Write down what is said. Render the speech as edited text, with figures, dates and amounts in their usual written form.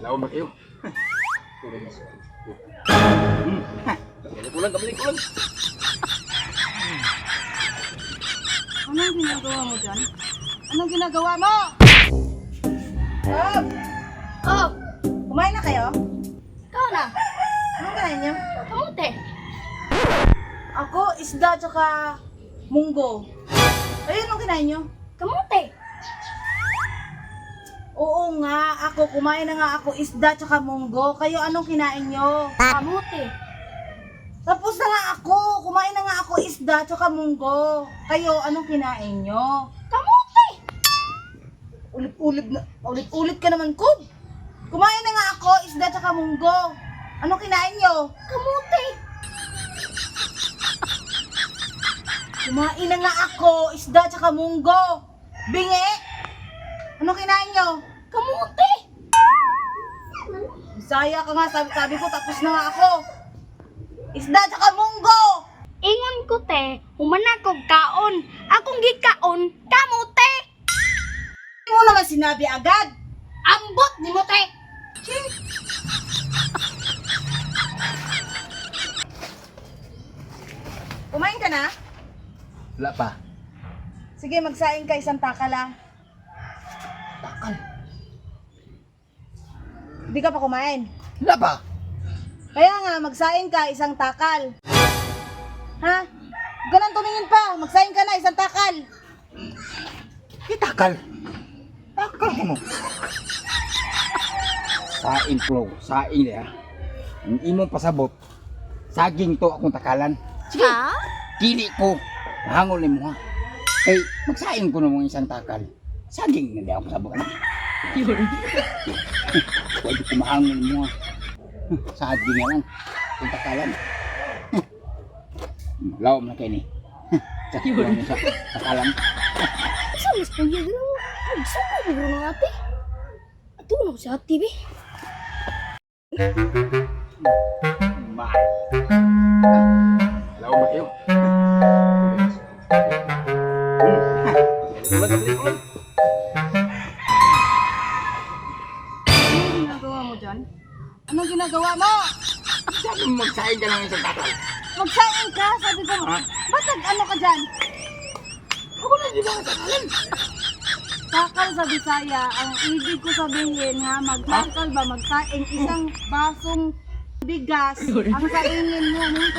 Lawa ba kayo? Kulang, kabalik, kulang. Anong ginagawa mo dyan? Anong ginagawa mo? Bob! Oh, Kumain na kayo? ikaw na. Anong kinain niyo? Kamote. Ako, isda tsaka munggo. Ayun, anong kinain niyo? Kamote. Oo nga, ako, kumain na nga ako, isda tsaka munggo. Kayo, anong kinain niyo? Kamote. Tapos na nga ako, kumain na nga ako, isda tsaka munggo. Kayo, anong kinain niyo? Kamote. Ulit-ulit na, ulit-ulit ka naman, Kub. Kumain na nga ako, isda tsaka munggo. Anong kinain niyo? Kamote. Kumain na nga ako, isda tsaka munggo. Bingi! Anong kinain niyo? Kamote. Bisaya ka nga, sabi ko tapos na nga ako. Isda tsaka munggo! Ingon ko te, humana kog kaon. Akong gikaon, kamote. Hindi mo naman sinabi agad. Ambot ni mo te. Kumain ka na? Wala pa. Sige, magsaing ka isang takal ah. Takal. Hindi ka pa kumain. Wala pa. Kaya nga, magsaing ka isang takal. Ha? Huwag ka nang tumingin pa. Magsaing ka na isang takal. Di takal. Takal ko mo. Saing pro, saing niya. Ang imong pasabot, saging to akong takalan. Sige. Ha? Dili ko, mahangol ni mo ha. Kay, magsaing ko ng isang takal. Saging na di ako sabot. Ano? Pwede ko mahangol mo ha. Saging na lang, akong takalan. Lawom na kayo ni. Yun. Sa takalan. Sa mas kuya gino. Suko mo ng ate. Ato na ko sa ate be. Ma. Lawa ba kayo? Anong ginagawa mo dyan? Anong ginagawa mo? Sabi mo magsaing ka ng isang takal. Magsaing ka, sabi ko. Ha? Ba't nag-ano ka dyan? Ako na di ba ang takalan? Takal sa Bisaya, ang ibig ko sabihin ha, magtakal ba, magsaing isang basong bigas, ang saingin mo, nung